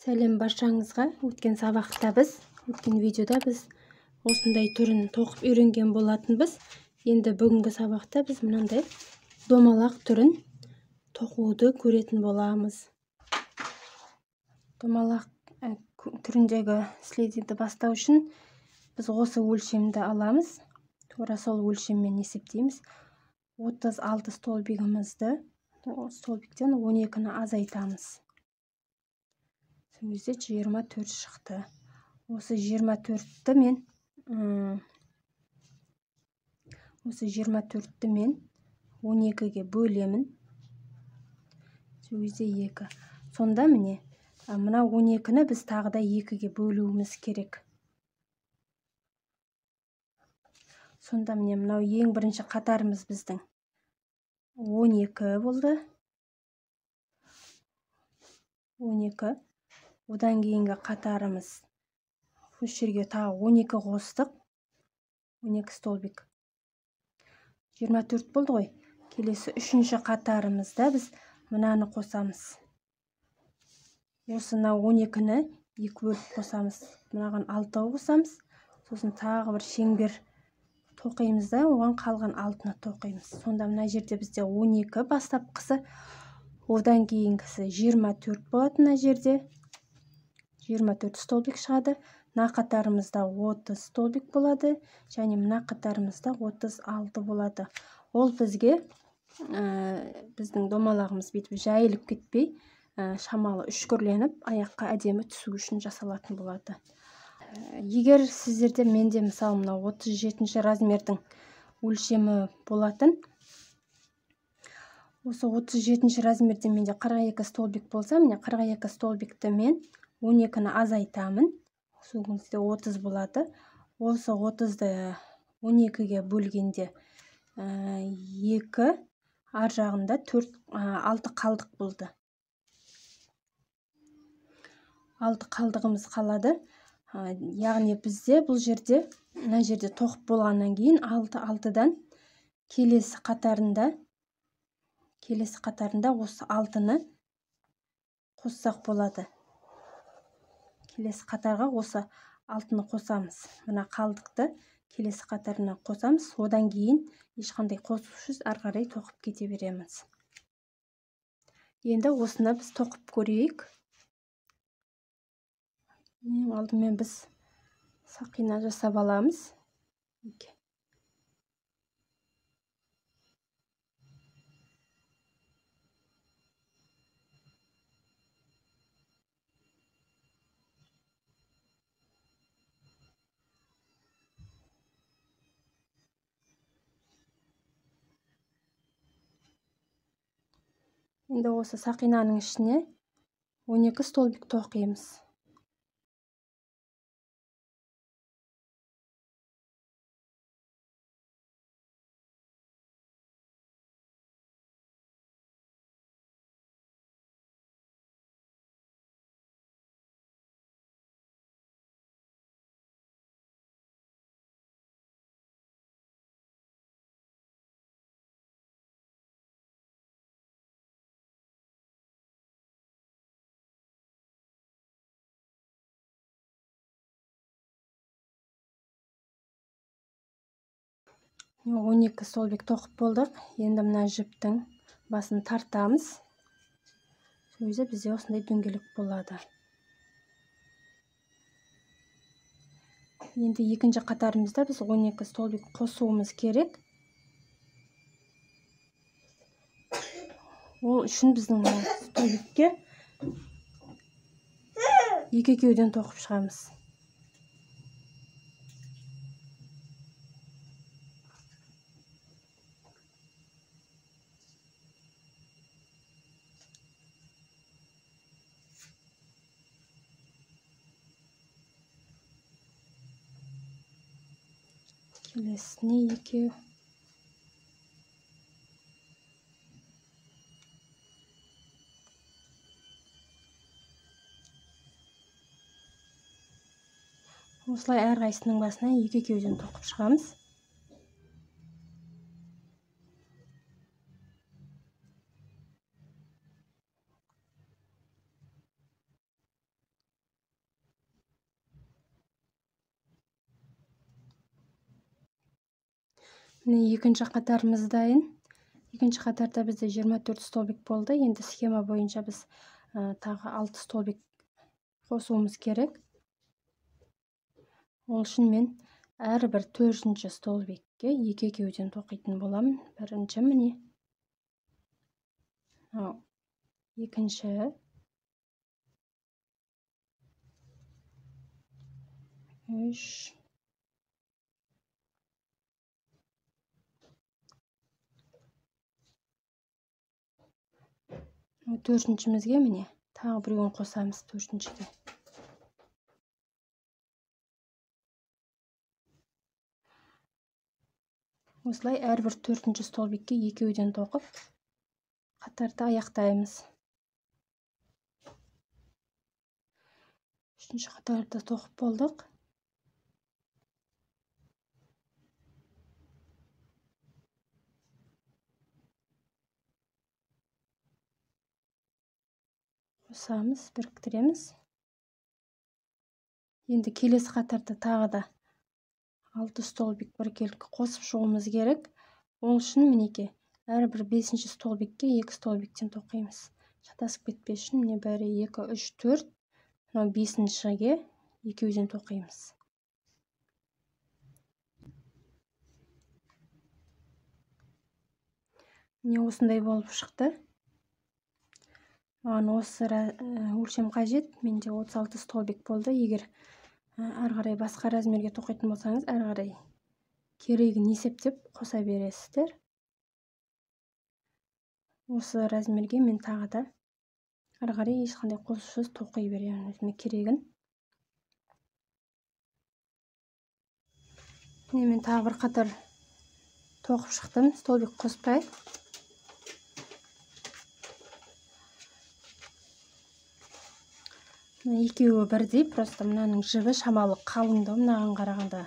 Сәлем баршаңызға. Өткен сабақта біз, өткен видеода біз осындай түрін тоқып үйренген болатынбыз. Енді бүгінгі сабақта біз мынандай домалақ түрін тоқуды көретін боламыз. Домалақ түріндегі следді бастау үшін біз осы өлшемді аламыз. Тура сол өлшеммен есептейміз. 36 столбигімізді, столбиктен 12-ні азайтамыз. Сол кезде 24 шықты. Осы 24-ті мен осы 24-ті мен 12-ге бөлемін. Сол кезде 2. Сонда міне мына 12-ні біз тағы да 2-ге бөлуіміз керек. Сонда міне мынау ең бірінші қатарымыз біздің 12 болды. 12. Одан кейінгі қатарымыз осы жерге тағы 12 қостық. 12 столбик. 24 болды ғой. Келесі үшінші қатарымызда біз мынаны қосамыз. Осына 12-ні 2 бөліп қосамыз. Мынаған 6 қосамыз. Сосын тағы бір шеңбер тоқимыз да, оған қалған 6-ны тоқимыз. Сонда мына жерде бізде 12 бастапқысы, одан кейінгісі 24 болады. Мына жерде 24 столбик шығады. Мына қатарымызда 30 столбик болады және мына қатарымызда 36 болады. Ол бізге біздің домалағымыз бүйтіп жайылып кетпей, шамалы үшкірленіп, аяққа әдемі түсу үшін жасалатын болады. Егер сіздерде, менде мысалы мынау 37 размердің өлшемі болатын, осы 37 размерде менде 42 столбик болса, міне 42 столбикті мен 12-ні азайтамын. Сол кезде 30 болады. Осы 30-ды 12-ге бөлгенде 2, ар жағында 4, 6 қалдық болды. 6 қалдығымыз қалады. Яғни бізде бұл жерде, мына жерде тоқып болғаннан кейін 6 6-дан келесі қатарында осы 6-ны қоссақ болады. Келесі қатарға осы 6-ны қосамыз. Мына қалдықты келесі қатарына қосамыз. Одан кейін ешқандай қосусыз ары қарай тоқып кете береміз. Енді осыны біз тоқып көрейік. Ең алдымен біз сақина жасап аламыз. Енді осы сақинаның ішіне 12 столбик тоқимыз. Он екі столбик тоқып болдық. Енді мына жіптің басын тартамыз. Сол кезде бізде осындай дөңгелек болады. Енді екінші қатарымызда біз 12 столбик қосуымыз керек. Ол үшін біздің мына столбикке екі екеуден тоқып шығамыз. Келесіне екеу. Осылай әрқайсысының басына екі екеуден тоқып шығамыз. Міне екінші қатарымыз дайын. Екінші қатарда бізде 24 столбик болды. Енді схема бойынша біз тағы 6 столбик қосуымыз керек. Ол үшін мен әрбір төртінші столбикке екі-екеуден тоқитын боламын. Бірінші міне, екінші, үш, төртіншімізге міне тағы біреуін қосамыз төртіншіге. Осылай әрбір төртінші столбикке екеуден тоқып қатарды аяқтаймыз. Үшінші қатарды тоқып болдық. Қосамыз, біріктіреміз. Енді келесі қатарда тағы да 6 столбик біркелкі қосып шығуымыз керек. Ол үшін мінекей әрбір 5-ші столбикке 2 столбиктен тоқимыз. Шатасып кетпес үшін міне 1, 2, 3, 4, мынау 5-шіге екеуден тоқимыз. Міне осындай болып шықты. Маған осы өлшем қажет. Менде 36 столбик болды. Егер әрі қарай басқа размерге тоқитын болсаңыз, әрі қарай керегін есептеп қоса бересіздер. Осы размерге мен тағы да әрі қарай ешқандай қосусыз тоқи беремін өзіме керегін. Міне мен тағы бір қатар тоқып шықтым, столбик қоспай. Екеуі бірдей, просто мынаның жібі шамалы қалыңдау, мынаған қарағанда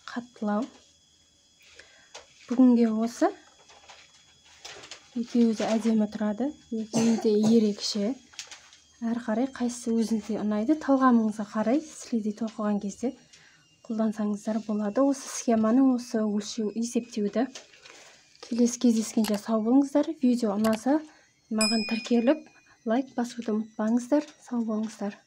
қаттылау. Бүгінге осы. Екеуі де әдемі тұрады, екеуі де ерекше. Әрі қарай қайсысы өзіңізге ұнайды, талғамыңызға қарай сіледей тоқыған кезде қолдансаңыздар болады. Осы схеманы, осы өлшеу есептеуді. Келесі кездескенше сау болыңыздар. Видео ұнаса маған тіркеліп, лайк басуды ұмытпаңыздар. Сау болыңыздар.